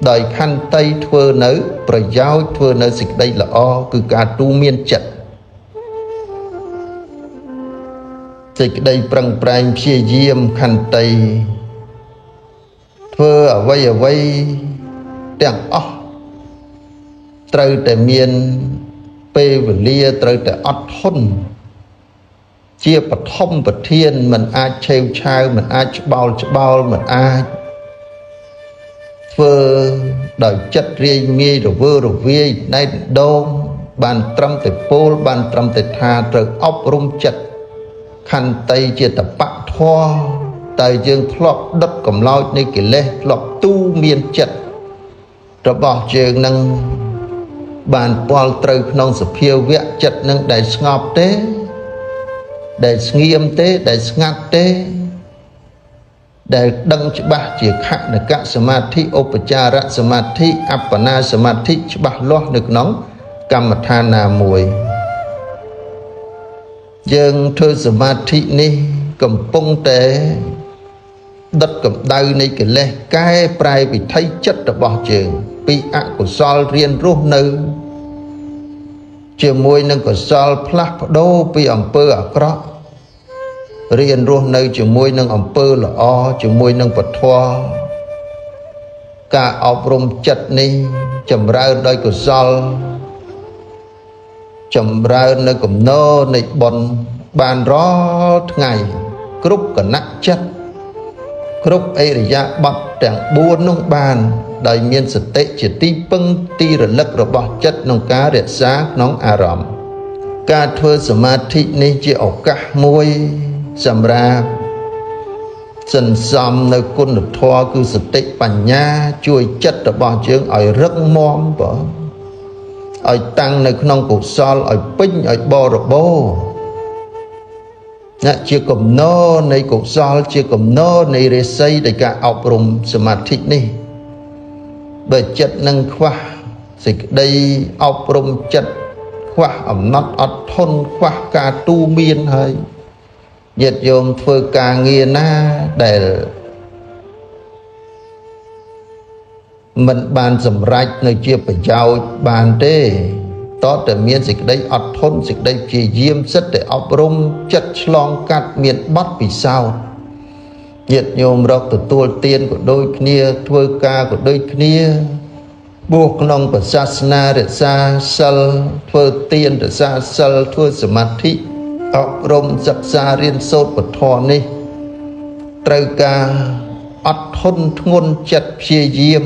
ដោយខន្តីធ្វើនៅប្រយោជន៍ធ្វើនៅសេចក្តីល្អគឺការទូមានចិត្តសេចក្តីប្រឹងប្រែងព្យាយាមខន្តីធ្វើអ្វីអ្វីទាំងអស់ត្រូវតែមានពេលវេលាត្រូវតែអត់ធន់ជាបឋមប្រធានមិនអាចឆេវឆាវមិនអាចច្បោលច្បោលមិនអាចធ្វើដោយចិត្តរាយងាយរវើរវាយណែនដងបានត្រឹមតែពោលបានត្រឹមតែថាត្រូវអប់រំចិត្តខន្តីជាតបៈធម៌តែយើងធ្លាប់ដុតកម្លោចនៃកិលេសធ្លាប់ទូមានចិត្តរបស់យើងនឹងបានពលត្រូវក្នុងសភាវៈចិត្តនឹងដែលស្ងប់ទេដែលស្ងៀមទេដែលស្ងាត់ទេដែលដឹងច្បាស់ជាខណកសមាធិឧបចារសមាធិអបណាសមាធិច្បាស់លាស់នៅក្នុងកម្មដ្ឋានណាមួយយើងធ្វើសមាធិនេះកំពុងតែដុតកម្ដៅនៃកិលេសកែប្រែវិថីចិត្តរបស់យើងពីអកុសលរៀនរស់នៅជាមួយនឹងកុសលផ្លាស់ប្ដូរពីអំពើអាក្រក់រៀនរស់នៅជាមួយនឹងអំពើល្អជាមួយនឹងពធការអប់រំចិត្តនេះចម្រើនដោយកុសលចម្រើននៅគំនរនៃបុណ្យបានរាល់ថ្ងៃគ្រប់គណៈចិត្តគ្រប់ឥរិយាបថទាំង4នោះបានដោយមានសតិជាទីពឹងទីរលឹករបស់ចិត្តក្នុងការរក្សាក្នុងអារម្មណ៍ការធ្វើសមាធិនេះជាឱកាសមួយសម្រាប់សន្សំនៅគុណធម៌គឺសតិបញ្ញាជួយចិត្តរបស់យើងឲ្យរឹងមាំបងឲ្យតាំងនៅក្នុងកុសលឲ្យពេញឲ្យបរិបូរណ៍ណាជាគំនរនៃកុសលជាគំនរនៃរិស័យនៃការអប់រំសមាធិនេះបើចិត្តនឹងខ្វះសេចក្តីអប់រំចិត្តខ្វះអំណត់អត់ធន់ខ្វះការទូមានហើយញាតិញោមធ្វើការងារណាដែលមិនបានសម្រេចនៅជាប្រយោជន៍បានទេតតែមានសេចក្តីអត់ធន់សេចក្តីព្យាយាមសិតតែអប់រំចិត្តឆ្លងកាត់មានបទពិសោធន៍ញាតិញោមរកទទួលទានក៏ដូចគ្នាធ្វើការក៏ដូចគ្នាបួសក្នុងព្រះសាសនារក្សាសិលធ្វើទានរក្សាសិលធ្វើសមាធិអប់រំសិក្សារៀនសូត្រពធនេះត្រូវការអត់ធន់ធ្ងន់ចិត្តព្យាយាម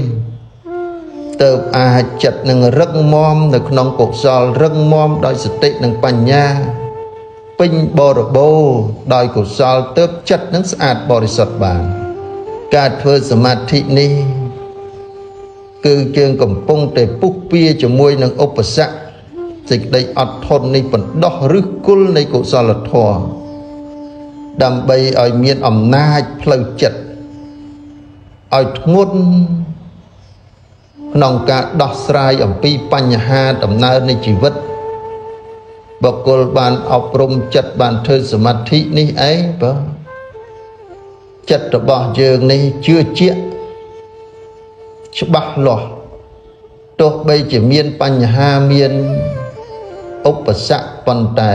ទៅអាចចិត្តនឹងរឹងមាំនៅក្នុងកុសលរឹងមាំដោយសតិនិងបញ្ញាពេញបរិបូរណ៍ដោយកុសលទៅចិត្តនឹងស្អាតបរិសុទ្ធបានការធ្វើសមាធិនេះគឺយើងកំពុងតែពុះពៀជាមួយនឹងឧបសគ្គសេចក្តីអត់ធន់នេះបណ្ដោះឫសគល់នៃកុសលធម៌ដើម្បីឲ្យមានអំណាចផ្លូវចិត្តឲ្យធ្ងន់ក្នុងការដោះស្រាយអំពីបញ្ហាដំណើរនៃជីវិតបុគ្គលបានអប់រំចិត្តបានធ្វើសមាធិនេះឯងបើចិត្តរបស់យើងនេះជឿជាក់ច្បាស់លាស់ទោះបីជាមានបញ្ហាមានឧបសគ្គប៉ុន្តែ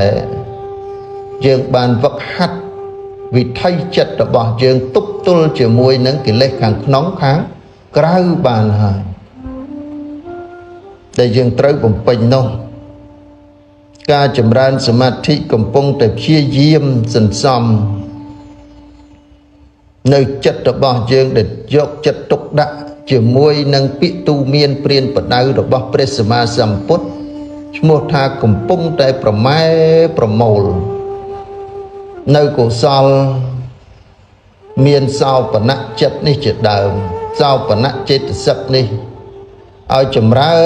យើងបានវឹកហាត់វិថីចិត្តរបស់យើងទប់ទល់ជាមួយនឹងកិលេសខាងក្នុងខាង ក្រៅបានហើយដែលយើងត្រូវបំពេញនោះការចម្រើនសមាធិកំពុងតែព្យាយាមសន្សំនៅចិត្តរបស់យើងដែលយកចិត្តទុកដាក់ជាមួយនឹងពាក្យទូមានព្រានបដៅរបស់ព្រះសម្មាសម្ពុទ្ធឈ្មោះថាកំពុងតែប្រម៉ែប្រមូលនៅកុសលមានសោបនៈចិត្តនេះជាដើមសោបនៈចេតសិកនេះឲ្យចម្រើ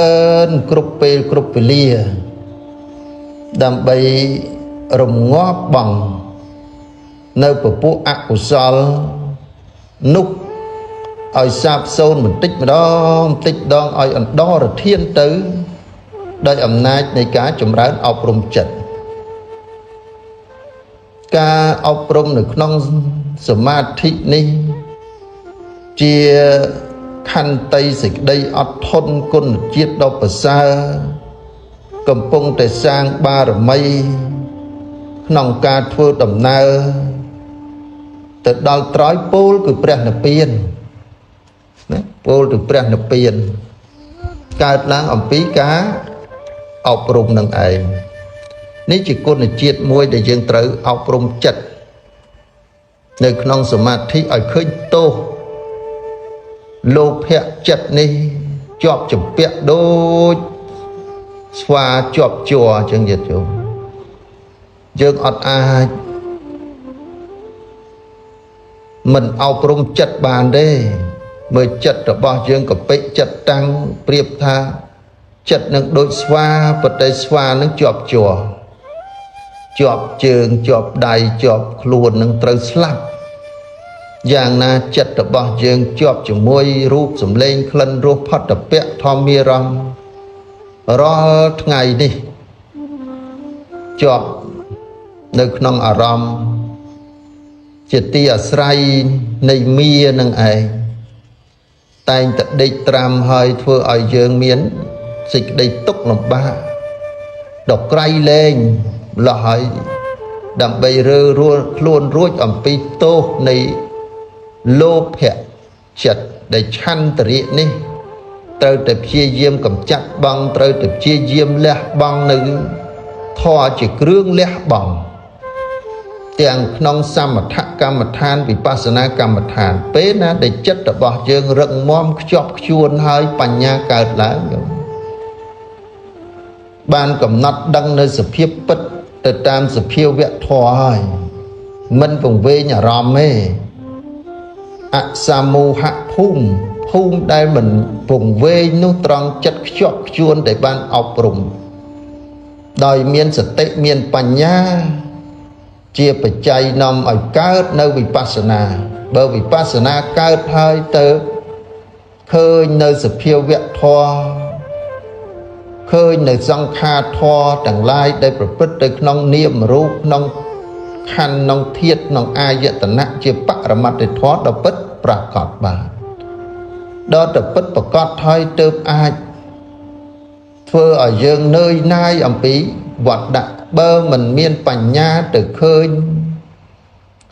នគ្រប់ពេលគ្រប់វេលាដើម្បីរងាប់បងនៅពពួកអកុសលនោះឲ្យសាបសូន្យបន្តិចម្ដងបន្តិចដងឲ្យអន្តរធានទៅដោយអំណាចនៃការចម្រើនអប់រំចិត្តការអប់រំនៅក្នុងសមាធិនេះជាខន្តីសេចក្តីអត់ធន់គុណជាតិដ៏ប្រសើរកំពុងតែសាងបារមីក្នុងការធ្វើដំណើរទៅដល់ត្រើយពោលគឺព្រះនិព្វានណាពោលទៅព្រះនិព្វានកើតឡើងអំពីការអប់រំនឹងឯងនេះជាគុណជាតិមួយដែលយើងត្រូវអប់រំចិត្តនៅក្នុងសមាធិឲ្យឃើញទោសលោភៈចិត្តនេះជាប់ជំពាក់ដូចស្វាជាប់ជ័រអញ្ចឹងញាតិញោមយើងអត់អាចមិនអប់រំចិត្តបានទេមើលចិត្តរបស់យើងកពិចិត្តតាំងប្រៀបថាចិត្តនឹងដូចស្វាប៉ុន្តែស្វានឹងជាប់ជ័រជាប់ជើងជាប់ដៃជាប់ខ្លួននឹងត្រូវស្លាប់យ៉ាងណាចិត្តរបស់យើងជាប់ជាមួយរូបសម្លេងក្លិនរសផតពៈធម្មារម្មណ៍រាល់ថ្ងៃនេះជាប់នៅក្នុងអារម្មណ៍ជាទីអាស្រ័យនៃមានឹងឯងតែងតែដេកត្រាំហើយធ្វើឲ្យយើងមានសេចក្តីទុក្ខលំបាកដល់ក្រៃលែងម្ល៉េះហើយដើម្បីរើរួលខ្លួនរួចអំពីទោសនៃលោភៈចិត្តដែលឆន្ទរៈនេះត្រូវតែព្យាយាមកម្ចាត់បងត្រូវតែព្យាយាមលះបង់នៅធម៌ជាគ្រឿងលះបង់ទាំងក្នុងសមថកម្មដ្ឋានវិបស្សនាកម្មដ្ឋានពេលណាដែលចិត្តរបស់យើងរឹងមាំខ្ជាប់ខ្ជួនហើយបញ្ញាកើតឡើងបានកំណត់ដឹងនៅសភាពពិតទៅតាមសភាវៈធម៌ហើយមិនពង្វេងអារម្មណ៍ទេអសមូហភូមិភូមិដែលមិនពង្វេងនោះត្រង់ចិត្តខ្ជាប់ខ្ជួនដែលបានអប់រំដោយមានសតិមានបញ្ញាជាបច្ច័យនាំឲ្យកើតនៅវិបស្សនាបើវិបស្សនាកើតហើយទៅឃើញនៅសភាវៈធម៌ឃើញនៅសង្ខារធម៌ទាំងឡាយដែលប្រព្រឹត្តទៅក្នុងនាមរូបក្នុងខណ្ឌក្នុងធាតុក្នុងអាយតនៈជាបរមត្តធម៌ដ៏ពិតប្រាកដបានដល់ទៅពិតប្រាកដហើយទើបអាចធ្វើឲ្យយើងនឿយណាយអំពីវត្តដាក់បើមិនមានបញ្ញាទៅឃើញ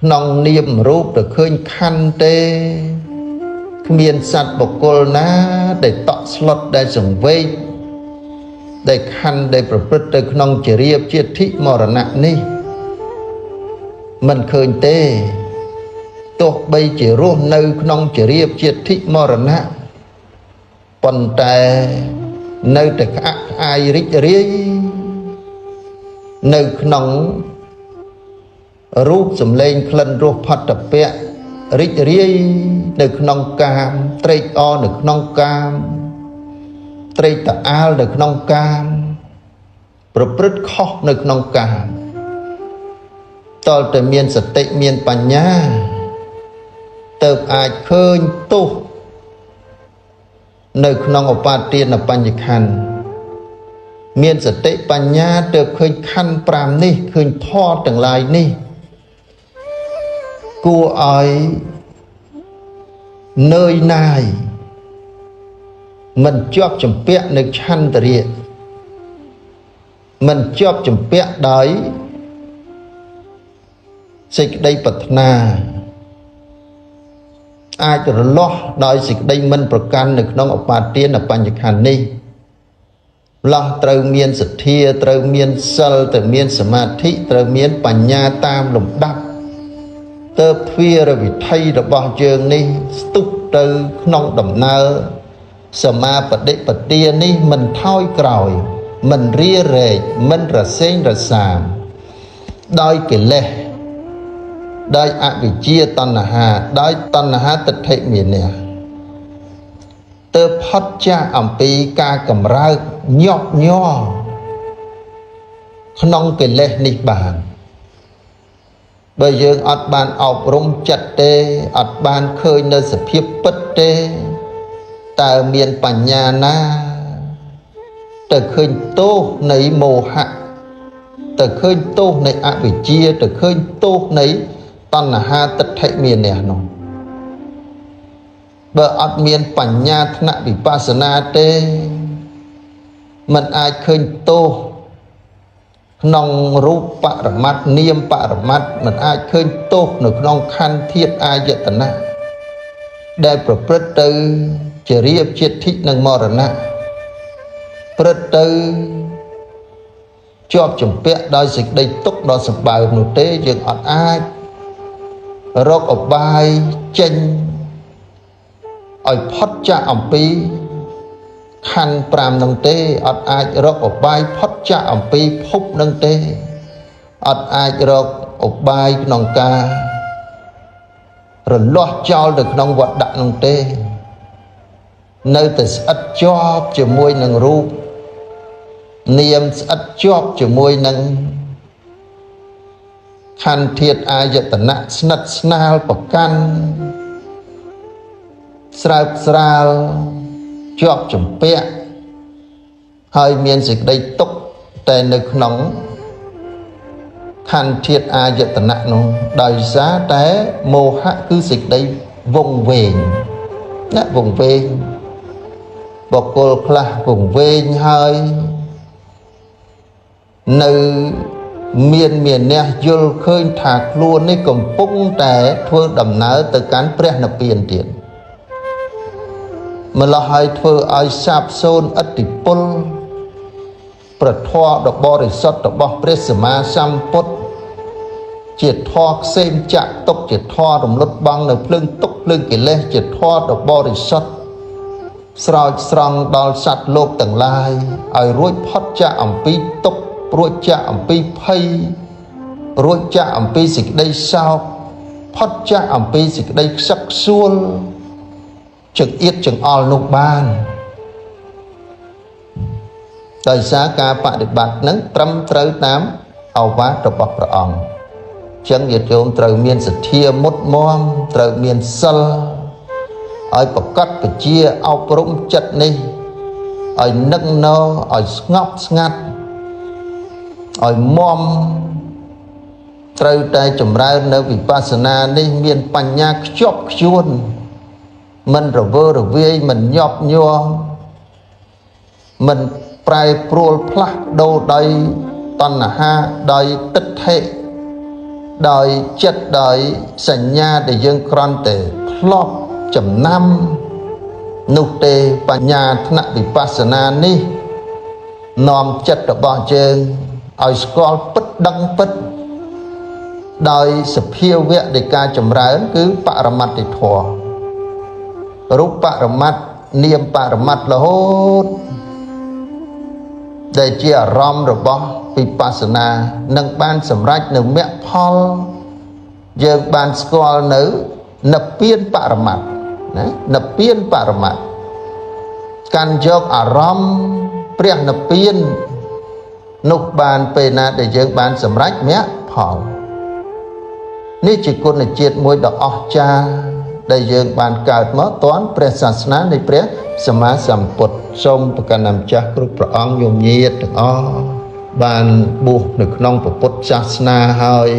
ក្នុងនាមរូបទៅឃើញខណ្ឌទេគ្មានសត្វបុគ្គលណាដែលតក់ស្លុតដែលសង្វេគដែលខណ្ឌដែលប្រព្រឹត្តទៅក្នុងជារៀបជាធិមរណៈនេះមិនឃើញទេទោះបីជារស់នៅក្នុងជារៀបជាធិមរណៈប៉ុន្តែនៅតែក្អាកក្អាយរីករាយនៅក្នុងរូបសម្លេងក្លិនរសផតពៈរីករាយនៅក្នុងកាមត្រេកអរនៅក្នុងកាមត្រេកតអាលនៅក្នុងកាមប្រព្រឹត្តខុសនៅក្នុងកាមតលតែមានសតិមានបញ្ញាទៅអាចឃើញទោសនៅក្នុងឧបាទានបញ្ញខណ្ឌមានសតិបញ្ញាទៅឃើញខណ្ឌ5នេះឃើញធម៌ទាំងឡាយនេះគួរឲ្យនឿយណាយមិនជាប់ជំពាក់នៅឆន្ទរៈមិនជាប់ជំពាក់ដោយសេចក្តីប្រាថ្នា អាចរលាស់ដោយសេចក្តីមិនប្រកាន់នៅក្នុងឧបាទានបញ្ញខណ្ឌនេះម្លោះត្រូវមានសទ្ធាត្រូវមានសិលត្រូវមានសមាធិត្រូវមានបញ្ញាតាមលំដាប់ទើបទ្វារវិថីរបស់យើងនេះស្ទុះទៅក្នុងដំណើរសមាបដិបទានេះមិនថយក្រោយមិនរារែកមិនរសេងរសាមដោយកិលេសដោយអវិជ្ជាតណ្ហាដោយតណ្ហាទិដ្ឋិមានៈទើបផុតចាកអំពីការកម្រើកញាប់ញ័រក្នុងកិលេសនេះបានបើយើងអត់បានអប់រំចិត្តទេអត់បានឃើញនៅសភាពពិតទេតើមានបញ្ញាណាទៅឃើញទោសនៃមោហៈទៅឃើញទោសនៃអវិជ្ជាទៅឃើញទោសនៃតណ្ហាទិដ្ឋិមានៈនោះបើអត់មានបញ្ញាថ្នាក់វិបស្សនាទេមិនអាចឃើញទោសក្នុងរូបបរមត្តនាមបរមត្តមិនអាចឃើញទោសនៅក្នុងខណ្ឌធាតុអាយតនៈដែលប្រព្រឹត្តទៅជារៀបជាតិនិងមរណៈព្រឹត្តទៅជាប់ជំពាក់ដោយសេចក្តីទុក្ខដ៏សម្បើមនោះទេយើងអត់អាចរកឧបាយចេញឲ្យផុតចាកអំពីខណ្ឌ5នឹងទេអត់អាចរកឧបាយផុតចាកអំពីភពនឹងទេអត់អាចរកឧបាយក្នុងការរលាស់ចោលទៅក្នុងវត្តដាក់នឹងទេនៅតែស្អិតជាប់ជាមួយនឹងរូបនាមស្អិតជាប់ជាមួយនឹងខណ្ឌធាតុអាយតនៈស្និទ្ធស្នាលប្រកាន់ស្រើបស្រាលជាប់ជំពាក់ហើយមានសេចក្តីទុក្ខតែនៅក្នុងខណ្ឌធាតុអាយតនៈនោះដោយសារតែមោហៈគឺសេចក្តីវង្វេងណាវង្វេងបុគ្គលខ្លះវង្វេងហើយនៅមានមានះយល់ឃើញថាខ្លួននេះកំពុងតែធ្វើដំណើរទៅកាន់ព្រះនិព្វានទៀតម្លោះហើយធ្វើឲ្យសាបសូន្យឥទ្ធិពលព្រះធម៌ដ៏បរិសុទ្ធរបស់ព្រះសម្មាសម្ពុទ្ធជាធម៌ខ្សែមចាក់ទុកជាធម៌រំលត់បងនៅភ្លើងទុកភ្លើងកិលេសជាធម៌ដ៏បរិសុទ្ធស្រោចស្រង់ដល់សត្វលោកទាំងឡាយឲ្យរួចផុតចាកអំពីទុក្ខរួចចាកអំពីភ័យរួចចាកអំពីសេចក្តីសោកផុតចាកអំពីសេចក្តីខ្សឹកខ្សួលចង្អៀតចង្អល់នោះបានដោយសារការបដិបត្តិនឹងត្រឹមត្រូវតាមឱវាទរបស់ព្រះអង្គចឹងញាតិញោមត្រូវមានសទ្ធាមុតមមត្រូវមានសិលឲ្យប្រកបពជាអប់រំចិត្តនេះឲ្យនឹកណឲ្យស្ងប់ស្ងាត់ឲ្យមមត្រូវតែចម្រើននៅវិបស្សនានេះមានបញ្ញាខ្ជាប់ខ្ជួនមិនរវើរវាយមិនញាប់ញ័រមិនប្រែប្រួលផ្លាស់ប្ដូរដោយតណ្ហាដោយទិដ្ឋិដោយចិត្តដោយសញ្ញាដែលយើងគ្រាន់តែធ្លាប់ចំណាំនោះទេបញ្ញាថ្នាក់វិបស្សនានេះនាំចិត្តរបស់យើងឲ្យស្គាល់ពិតដឹងពិតដោយសភាវៈនៃការចម្រើនគឺបរមត្តធម៌រូបបរមត្តនាមបរមត្តរហូតដែលជាអារម្មណ៍របស់វិបស្សនានឹងបានសម្រេចនៅមគ្គផលយើងបានស្គាល់នៅនិព្វានបរមត្តណានិព្វានបរមត្តកាន់យកអារម្មណ៍ព្រះនិព្វាននោះបានពេលណាដែលយើងបានសម្រេចមគ្គផលនេះជាគុណជាតិមួយដ៏អស្ចារ្យដែលយើងបានកើតមកទាន់ព្រះសាសនានៃព្រះសម្មាសម្ពុទ្ធសូមប្រកាសម្ចាស់គ្រប់ព្រះអង្គញោមញាតិទាំងអស់បានបួសនៅក្នុងពុទ្ធសាសនាហើយ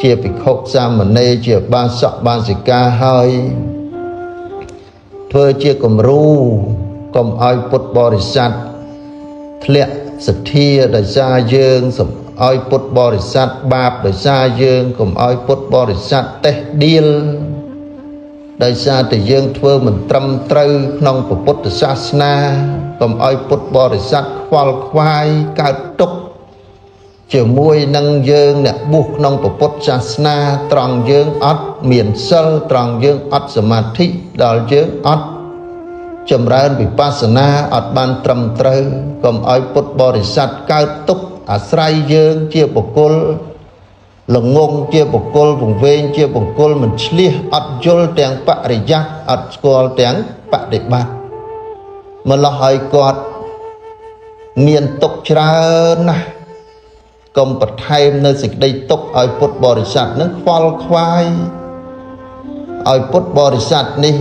ជាភិក្ខុសាមណេរជាបាសកបាសិកាហើយធ្វើជាគំរូកុំឲ្យពុទ្ធបរិស័ទធ្លាក់សទ្ធាដោយសារយើងសូមឲ្យពុទ្ធបរិស័ទបាបដោយសារយើងកុំឲ្យពុទ្ធបរិស័ទតេះដៀល ដោយសារតែយើងធ្វើមិនត្រឹមត្រូវក្នុងពុទ្ធសាសនាកុំឲ្យពុទ្ធបរិស័ទខ្វល់ខ្វាយកើតទុក្ខជាមួយនឹងយើងអ្នកបួសក្នុងពុទ្ធសាសនាត្រង់យើងអត់មានសិលត្រង់យើងអត់សមាធិដល់យើងអត់ចម្រើនវិបស្សនាអត់បានត្រឹមត្រូវកុំឲ្យពុទ្ធបរិស័ទកើតទុក្ខអាស្រ័យយើងជាបុគ្គលល្ងងជាបុគ្គលវង្វេងជាបុគ្គលមិនឆ្លៀសអត់យល់ទាំងបរិយ័តអត់ស្គាល់ទាំងបដិបត្តិម្លោះឲ្យគាត់មានទុក្ខច្រើនណាស់កុំបន្ថែមនៅសេចក្តីទុក្ខឲ្យពុទ្ធបរិស័ទនឹងខ្វល់ខ្វាយឲ្យពុទ្ធបរិស័ទនេះ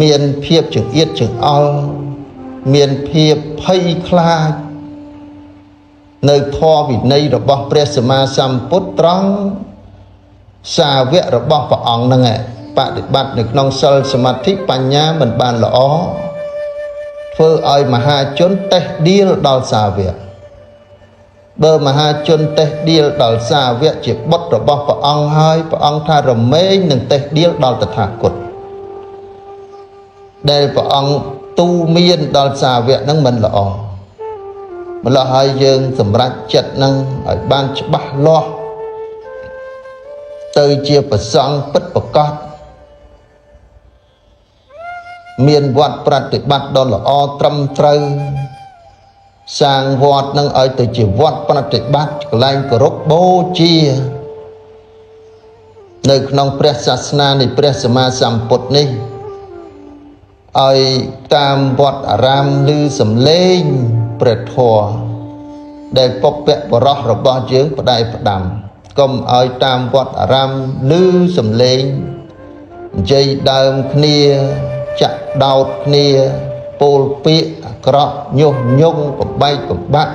មានភាពចង្អៀតចង្អល់មានភាពភ័យខ្លាចនៅធម៌វិន័យរបស់ព្រះសម្មាសម្ពុទ្ធត្រង់សាវករបស់ព្រះអង្គហ្នឹងឯងបដិបត្តិនៅក្នុងសិលសមាធិបញ្ញាមិនបានល្អធ្វើឲ្យមហាជនតេះដៀលដល់សាវកបើមហាជនតេះដៀលដល់សាវកជាបុត្ររបស់ព្រះអង្គហើយព្រះអង្គថារមែងនឹងតេះដៀលដល់តថាគតដែលព្រះអង្គទូមានដល់សាវកនឹងមិនល្អម្ល៉េះហើយយើងសម្រេចចិត្តនឹងឲ្យបានច្បាស់លាស់ទៅជាប្រសង់ពិតប្រាកដមានវត្តប្រតិបត្តិដ៏ល្អត្រឹមត្រូវសាងវត្តនឹងឲ្យទៅជាវត្តប្រតិបត្តិកន្លែងគោរពបូជានៅក្នុងព្រះសាសនានៃព្រះសម្មាសម្ពុទ្ធនេះឲ្យតាមវត្តអារាមឬសំឡេងព្រះធម៌ដែលពពកបរោះរបស់យើងផ្ដែផ្ដាំកុំឲ្យតាមវត្តអារាមឬសំឡេងនិយាយដើមគ្នាចាក់ដោតគ្នាពោលពាក្យអាក្រក់ញុះញង់បំបែកបំបាក់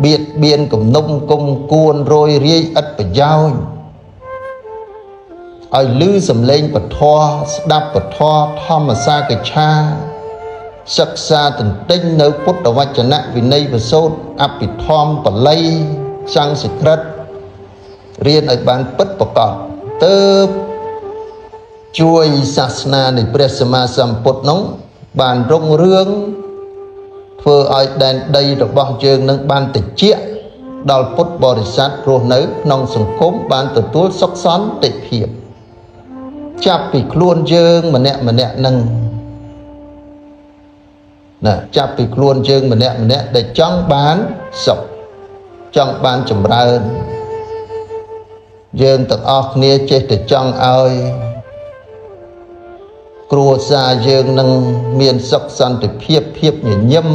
បៀតបៀនគំនុំគុំគួនរយរាយឥតប្រយោជន៍ឲ្យឮសំឡេងពធស្ដាប់ពធធម្មសាកិច្ឆាសិក្សាទន្ទិញនៅពុទ្ធវចនៈវិន័យវសូត្រអភិធម្មបាលីសំស្ក្រឹតរៀនឲ្យបានពិតប្រាកដទើបជួយសាសនានៃព្រះសម្មាសម្ពុទ្ធនោះបានរុងរឿងធ្វើឲ្យដែនដីរបស់យើងនឹងបានតិចដល់ពុទ្ធបរិស័ទរស់នៅក្នុងសង្គមបានទទួលសុខសន្តិភាពចាប់ពីខ្លួនយើងម្នាក់ម្នាក់នឹងណាចាប់ពីខ្លួនយើងម្នាក់ម្នាក់ដែលចង់បានសុខចង់បានចម្រើនយើងទាំងអស់គ្នាចេះតែចង់ឲ្យគ្រួសារយើងនឹងមានសុខសន្តិភាពភាពញញឹម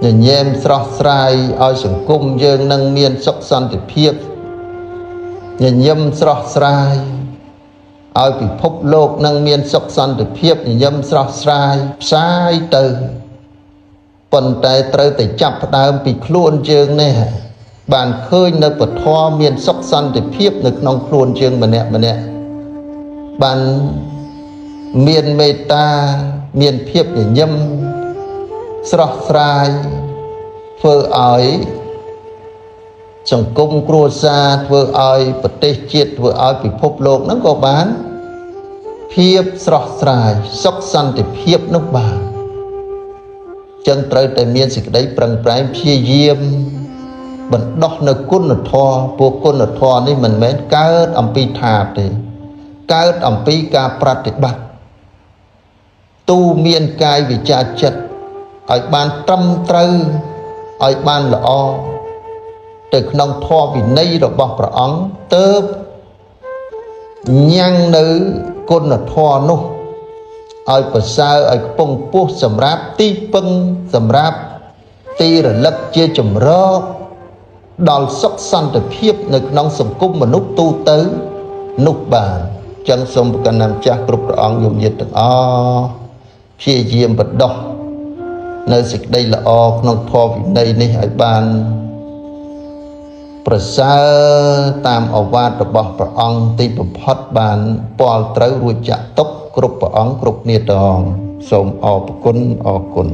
ញញែមស្រស់ស្រាយឲ្យសង្គមយើងនឹងមានសុខសន្តិភាពញញឹមស្រស់ស្រាយឲ្យពិភពលោកនឹងមានសុខសន្តិភាពញញឹមស្រស់ស្រាយផ្សាយទៅប៉ុន្តែត្រូវតែចាប់ផ្ដើមពីខ្លួនយើងនេះបានឃើញនៅពធមានសុខសន្តិភាពនៅក្នុងខ្លួនយើងម្នាក់ម្នាក់បានមានមេត្តាមានភាពញញឹមស្រស់ស្រាយធ្វើឲ្យសង្គមគ្រួសារធ្វើឲ្យប្រទេសជាតិធ្វើឲ្យពិភពលោកហ្នឹងក៏បានភាពស្រស់ស្រាយសុខសន្តិភាពនោះបានចឹងត្រូវតែមានសេចក្តីប្រឹងប្រែងព្យាយាមបណ្ដោះនៅគុណធម៌ពួកគុណធម៌នេះមិនមែនកើតអំពីថាទេកើតអំពីការប្រតិបត្តិទូមានកាយវិចារចិត្តឲ្យបានត្រឹមត្រូវឲ្យបានល្អទៅក្នុងធម៌វិន័យរបស់ព្រះអង្គទើបញ៉ាំងនៅគុណធម៌នោះឲ្យប្រសើរឲ្យខ្ពង់ពោះសម្រាប់ទីពឹងសម្រាប់ទីរលឹកជាជំរកដល់សុខសន្តិភាពនៅក្នុងសង្គមមនុស្សទូទៅនោះបានចឹងសូមប្រកាសម្ចាស់គ្រប់ព្រះអង្គយមញាតទាំងអស់ព្យាយាមបណ្ដោះនៅសេចក្តីល្អក្នុងធម៌វិន័យនេះឲ្យបានប្រសើរតាមឱវាទរបស់ព្រះអង្គទីបំផុតបានពលត្រូវរួចចាក់ទុកគ្រប់ព្រះអង្គគ្រប់គ្នាតងសូមអរគុណអរគុណ